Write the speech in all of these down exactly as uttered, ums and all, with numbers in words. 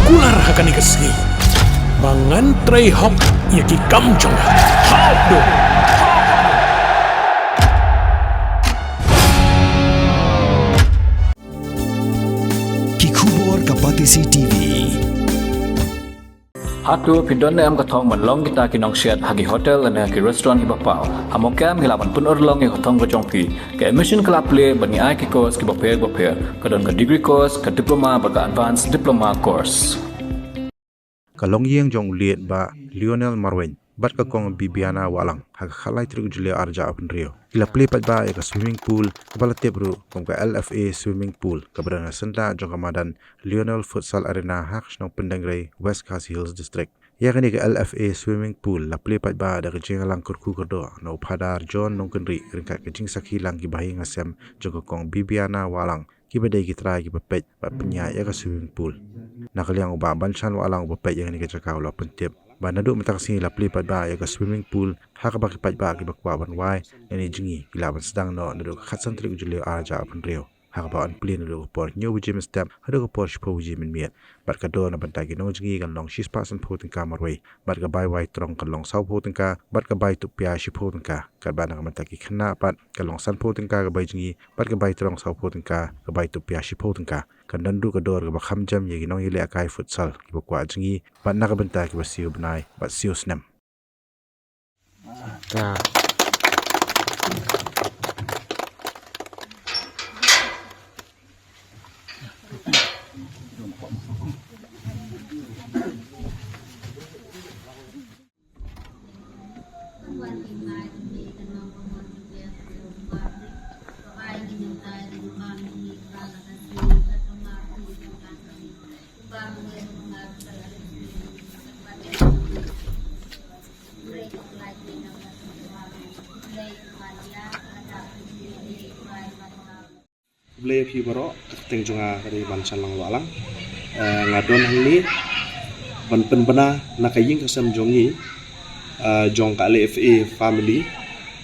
Kular ha kane ka sngi ba ngan trei hok ïa ki kam jong nga. Hok do. Ki khubor ka Batesi T V. Hato phi don ne em ka thong ban long kita ki nongsiat ha ki hotel ne ha ki restaurant kiba paw? Ha mawkha em ngi lah ban pynurlong ïa ka thong ka jong phi. Ka admission ka la plie bad ngi ai ki course kiba pher ba pher. Ka don ka degree course, ka diploma bad ka advanced diploma course. Ka longïing jong u Liet Bah Lionel Marwein bad ka Kong Bibiana Wahlang ha ka khatlai tarik u Jylliew arhajar arphew hynriew ki la plie paidbah ïa ka swimming pool kaba la tip ruh kum ka L F A swimming pool kaba don ha syndah jong ka madan Lionel Futsal Arena ha ka shnong Pyndengrei, West Khasi Hills District. Ïa kane ka L F A swimming pool la plie paidbah da ka jingïalang kyrkhu kyrdoh na u Phadar John Nongkynrih ryngkat ka jingsakhi lang kiba ha ïing ha sem jong ka Kong Bibiana Wahlang, kiba dei ki trai kiba peit bad pynïaid ïa ka swimming pool. Na ka liang u Bah Banshan Wahlang uba peit ïa kane ka jaka u la pyntip ba naduh mynta ka sngi la plie paidbah ïa ka swimming pool ha kaba ki paidbah kiba kwah ban wai lane jngi ki lah ban sdang noh naduh ka khatsan tarik u Jylliew arhajar arphew hynriew. Ha kaba yn plie naduh ka por hynñiew baje mynstep haduh ka por shiphew baje mynmiet. Bad ka dor na bynta ki nongjngi kan long shispah sanphew tyngka marwei. Bad ka bai wai trong kan long sawphew tyngka, bad ka bai tup pia shiphew tyngka. Katba na ka bynta ki khynnah pat kan long sanphew tyngka ka bai jngi, bad ka bai trong sawphew tyngka, ka bai tup pia shiphew tyngka. Kan don ruh ka dor kaba kham jam ïa ki nongïalehkai futsal kiba kwah jngi, bad na ka bynta kiba siew bnai bad siew snem. Khublei ïa phi baroh, ka kyrteng jong nga ka dei Banshan Wahlang. Eh, nga don hangne ban pynbna na ka ïing ka sem jong ngi, eh, jong ka L F A family,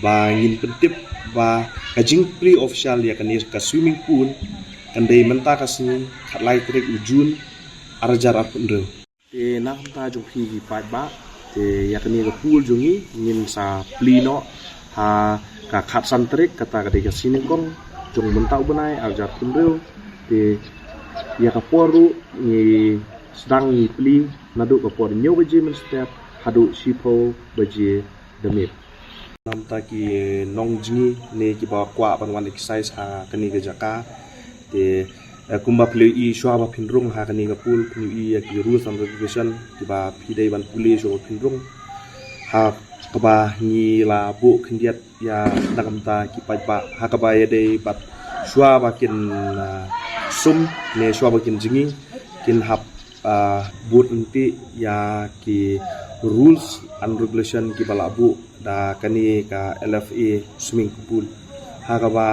ba ngin pyntip ba ka jingplie official ïa kane ka swimming pool kan dei mynta ka sngi khatlai tarik u Jun arhajar arphew hynriew. Te na ka bynta jong phi ki paidbah, te ïa kane ka pool jong ngi ngin sa plie noh ha ka khatsan tarik, kata ka dei ka sngi nyngkong jong mynta u bnai arhajar arphew hynriew. Te ïa ka por ruh ngi sdang ngi plie naduh ka por hynñiew baje mynstep haduh shiphew baje da miet. Na ka bynta ki nongjngi ne kiba kwah ban wan exercise ha kane ka jaka, te, eh, kumba phi la ïohi shuwa ba phin rung ha kane ka pool, phin ïohi ïa ki rules and regulation kiba phi dei ban pule shuwa ba phin rung. Ha kaba ngi la buh khyndiat ïa na ka bynta ki paidbah, ha kaba ïadei bad shuwa ba kin, ah, sum ne shuwa ba kin jngi, kin hap, ah, bud lynti ïa ki rules and regulation kiba la buh da kane ka L F A swimming pool. Ha kaba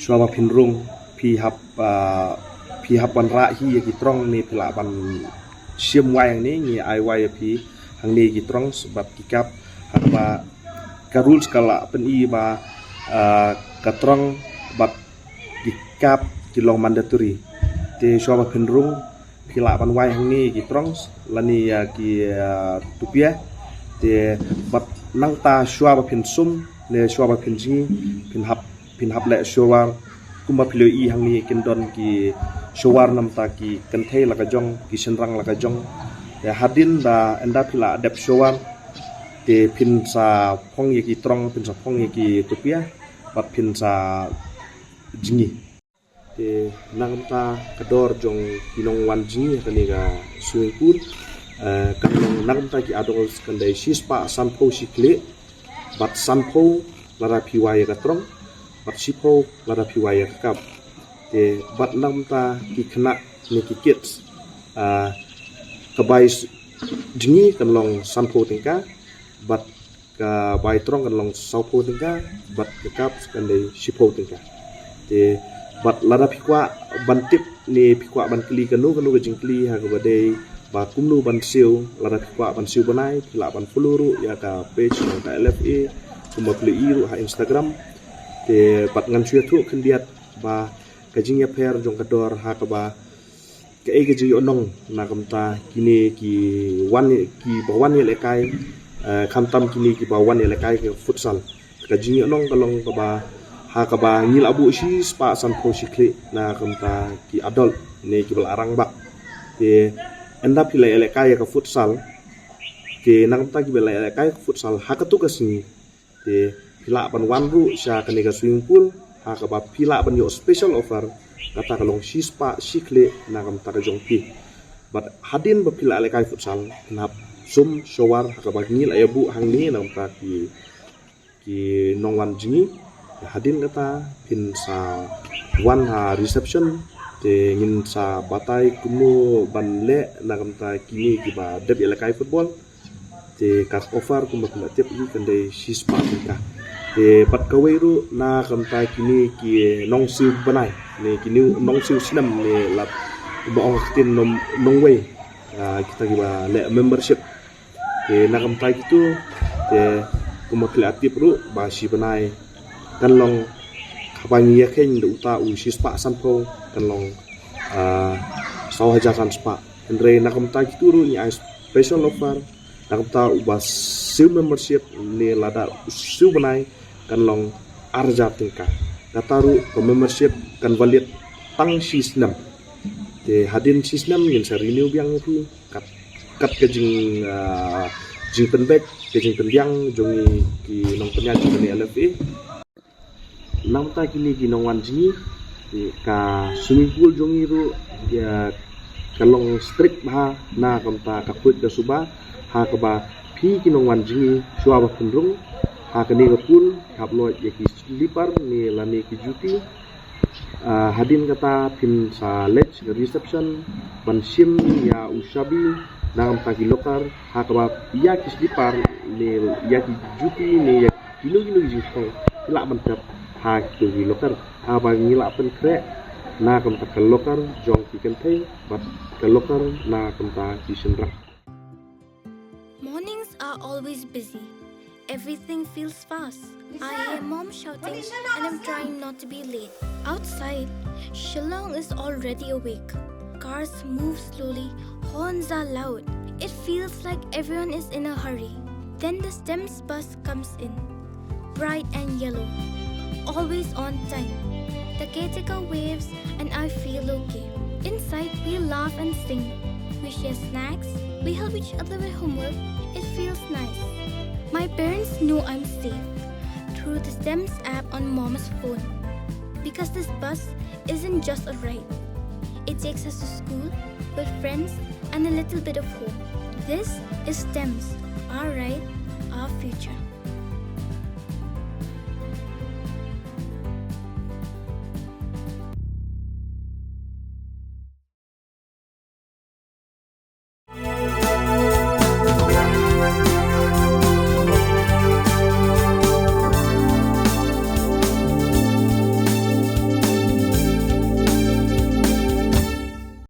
shuwa ba phin rung phi hap, ah, phi hap ban rah hi ïa ki trong ne phi lah ban shim wai hangne, ngi ai wai ïa phi hangne ki trong bad ki cup. Ha kaba ka rules ka la pyni ba, ah, ka trong bad ki cup ki long mandatory. Te shuwa ba phin rung phi lah ban wai hangne ki trong lane ïa ki, ah, tupia. Te bad nangta shuwa ba phin sum ne shuwa ba phin jngi phin hap, phin hap leh shower. Kumba phi la ïohi hangne kin don ki shower na ka bynta ki kynthei la ka jong, ki shynrang la ka jong. Te hadien ba ynda phi la dep shower te phin sa phong ïa ki trong, phin sa phong ïa ki tupia bad phin sa jngi. Te na ka bynta ka dor jong ki nongwan jngi ha kane ka swimming pool, eh, kan long na ka bynta ki adults kan dei shispah sanphew shi khlieh bad sanphew lada phi wai ïa ka trong bad shiphew lada phi wai ïa ka cup. Te bad na ka bynta ki khynnah ne ki kids, ah, ka bai s-, jngi kan long sanphew tyngka bad ka bai trong kan long sawphew tyngka bad ka cup kan dei shiphew tyngka. Te bad lada phi kwah ban tip ne phi kwah ban kylli kano kano ka jingkylli ha kaba dei ba kumno ban siew, lada phi kwah ban siew bnai phi lah ban follow ruh ïa ka page jong ka L F A kumba phi la ïohi ruh ha Instagram. Te bad ngan shu ïathuh khyndiat ba ka jingïapher jong ka dor ha kaba Kaei ka jingïohnong na ka bynta kine ki wan, kiba wan ïalehkai, eh, khamtam kine kiba wan ïalehkai ka futsal. Ka jingïohnong ka long kaba, ha kaba ngi la buh shispah sanphew shi khlieh na ka bynta ki adult ne kiba la rangbah. Te ynda phi la ïalehkai ïa ka futsal, te na ka bynta kiba la ïalehkai ïa ka futsal ha katto ka sngi, te phi lah ban wan ruh sha kane ka swimming pool, ha kaba phi lah ban ïoh special offer, kata ka long shispah shi khlieh na ka bynta ka jong phi. Bad hadien ba phi la ïalehkai futsal, phin hap sum shower, ha kaba ngi la ïa buh hangne na ka bynta ki, ki nongwan jong ngi. Hadien kata phin sa wan ha reception, te ngin sa batai kumno ban leh na ka bynta kine kiba dep ïalehkai football. Te ka offer kumba phi la tip hi kan dei shispah tyngka. Te bad kawei ruh na ka bynta kine ki nongsiew bnai ne kine nongsiew snem ne lada ba ong ha ka ktien nongwei, ah, kita kiba leh membership. Te na ka bynta kito, te kumba phi la tip ruh ba shi bnai kan long, haba ngi ïakheiñ da uta u shispah sanphew, kan long, ah, saw hajar san spah. Hynrei na ka bynta kito ruh ngi ai special offer, na ka bynta uba siew membership ne lada u siew bnai, kan long ar hajar tyngka. Kata ruh ka membership kan valid tang shi snem. Te hadien shi snem ngin sa renew biang ïa phi kat, kat ka jing, ah, jingpynbeit, ka jingpynbiang jong ngi ki nongpynïaid jong kane L F A. Na ka bynta kine ki nongwan jong ngi, ka swimming pool jong ngi ruh, ïa, ka long strict bha na ka bynta ka khuid ka suba, ha kaba phi ki nongwan jong ngi shuwa ba phin rung ha kane ka pool, hap loit ïa ki slipper ne lane ki juti. Ah, hadien kata phin sa leit sha ka reception ban shim ïa u shabi na ka bynta ki locker, ha kaba ïa ki slipper ne ïa ki juti ne ïa kino kino ki jingthung phi lah ban thep ha kito ki locker. Haba ngi la pynkhreh na ka bynta ka locker jong ki kynthei bad ka locker na ka bynta ki shynrang. Mornings are always busy. Everything feels fast. I hear mom shouting and I'm trying not to be late. Outside, Shillong is already awake. Cars move slowly, horns are loud. It feels like everyone is in a hurry. Then the STEMS bus comes in. Bright and yellow. Always on time. The caretaker waves and I feel okay. Inside, we laugh and sing. We share snacks. We help each other with homework. It feels nice. My parents know I'm safe through the STEMS app on mom's phone. Because this bus isn't just a ride. It takes us to school, with friends, and a little bit of hope. This is STEMS, our ride, our future.